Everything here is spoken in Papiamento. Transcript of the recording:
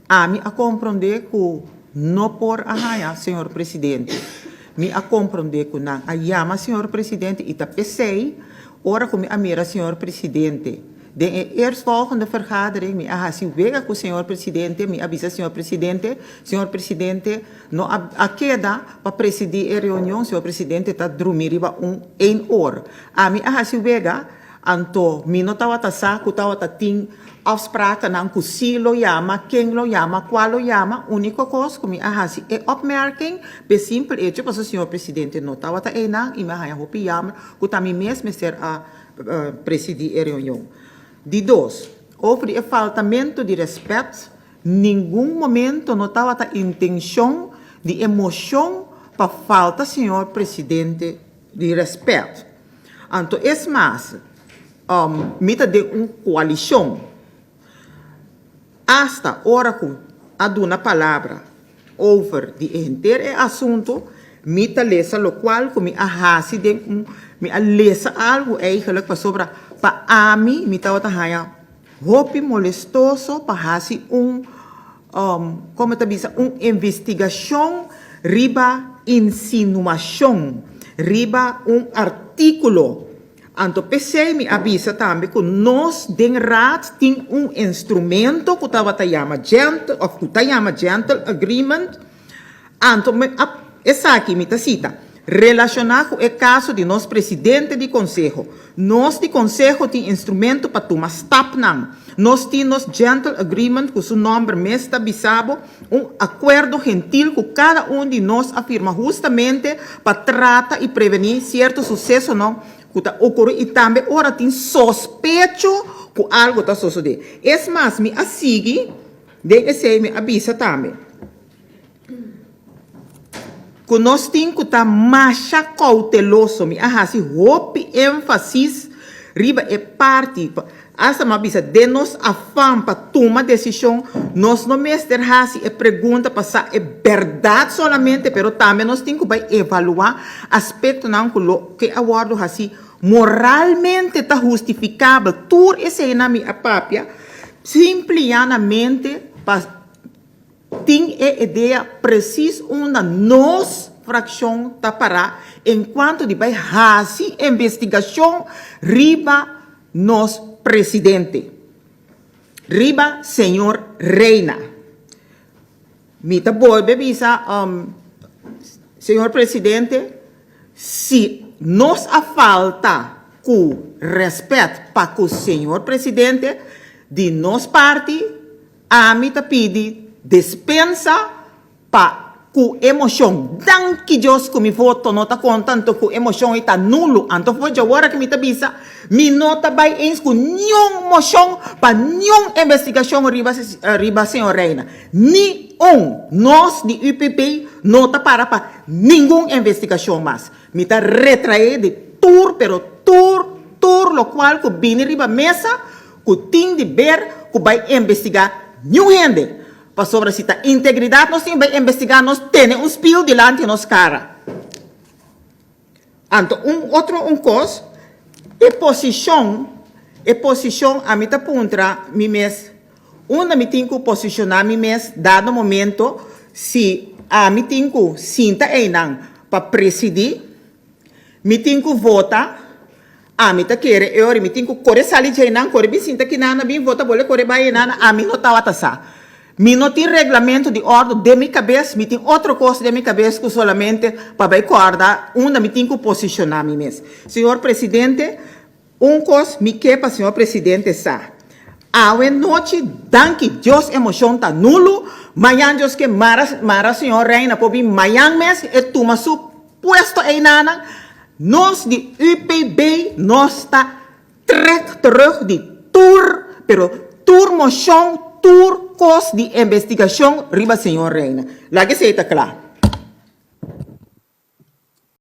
Ami a komprondé ku no por a haña señor presidente. Mi a komprondé ku nan a yama señor presidente i ta p'esei ora ku mi a mira señor presidente den e eerstvolgende vergadering mi a hasi wega ku señor presidente, mi a bisa señor presidente, señor presidente no a a keda pa presidí e reunion, señor presidente ta drumi riba un ein or. Ami a hasi wega. Anto mi no tabata sa ku tabata tin afsprakennan ku si lo yama, ken lo yama, kua lo yama. Uniko kos ku mi a hasi e opmerking p'e simpel echo pasobra señor presidente no tabata einan i mi a haña hopi yamber ku ta mi mes mester a presidí e reunion. Di dos, over di e faltamentu di rèspèt, ningun momento no tabata intenshon di e moshon pa falta señor presidente di rèspèt. Anto es mas, mi ta den un koalishon. Asta ora ku a duna palabra over di e henter e asuntu, mi ta lesa lokual ku mi a hasi den un, mi a lesa algu eigenlijk pasobra pa ami mi tabata haña hopi molestoso pa hasi un, komo ta bisa, un investigashon riba insinuashon, riba un artíkulo. Anto p'esei mi a bisa tambe ku nos den Raad tin un instrumento ku tabata yama gentle òf ku ta yama gentle agreement. Anto mi a esaki mi ta sita, Relashoná ku e kaso di nos presidente di konseho, nos di konseho tin instrumento pa tuma stapnan. Nos tin nos gentle agreement ku su nòmber mes ta bisa bo, un akuerdo gentil ku kada un di nos a firma hustamente pa trata i prevení sierto susesonan ku ta okurí i tambe ora tin sospecho ku algu ta sosodé. Es mas, mi a sigui den esei mi a bisa tambe. Ku nos tin ku ta masha kouteloso. Mi a hasi hopi énfasis riba e parti, asta mi a bisa den nos afan pa tuma desishon, nos no mester hasi e pregunta pa sa e bèrdat solamente, pero tambe nos tin ku bai evaluá aspektonan ku loke a wòrdu hasi moralmente ta hustifikabel. Tur eseinan mi a papia simplianamente pa. Tin e idea presis unda nos frakshon ta pará en kuanto di bai hasi investigashon riba nos presidente, riba señor Reina. Mi ta bolbe bisa, señor presidente, si nos a falta ku rèspèt pa ku señor presidente, di nos parti, Ami ta pidi despensa pa ku e moshon. Danki Dios ku mi voto no ta konta anto ku e moshon ei ta nulo. Anto for djawor aki mi ta bisa mi no ta bai eens ku niun moshon pa niun investigashon riba riba señor Reina. Ni un. Nos di UPP no ta para pa ningun investigashon mas. Mi ta retrae di tur pero tur tur lokual ku bini riba mesa ku tin di ber ku bai investigá niun hende, pasobra si ta integridat nos tin bai investigá nos tene un spiel dilanti nos kara. Anto un otro un kos, e posishon, e posishon ami ta puntra mi mes unda mi tin ku posishoná mi mes dado momento si ami tin ku sinta einan pa presidí, mi tin ku vota. Ami ta kere e ora mi tin ku kore sali djeinan, kore bin sinta kinana bin vota bole kore bai enana, ami no tabata sa. Mi no tin reglamento di ordo den mi kabes, mi tin otro kos den mi kabes ku solamente pa bai kòrda unda mi tin ku posishoná mi mes. Señor Presidente, un kos mi ke pa señor Presidente sa, awe nochi danki Dios e moshon ta nulu, mañan Dios ke mara mara señor Reina por bin mañan mes e tuma su Puesto einanan, nos di UPB nos ta trek terug di tur, pero tur mocion, tur cos di investigacion riba señor Reina. Laga esey ta cla.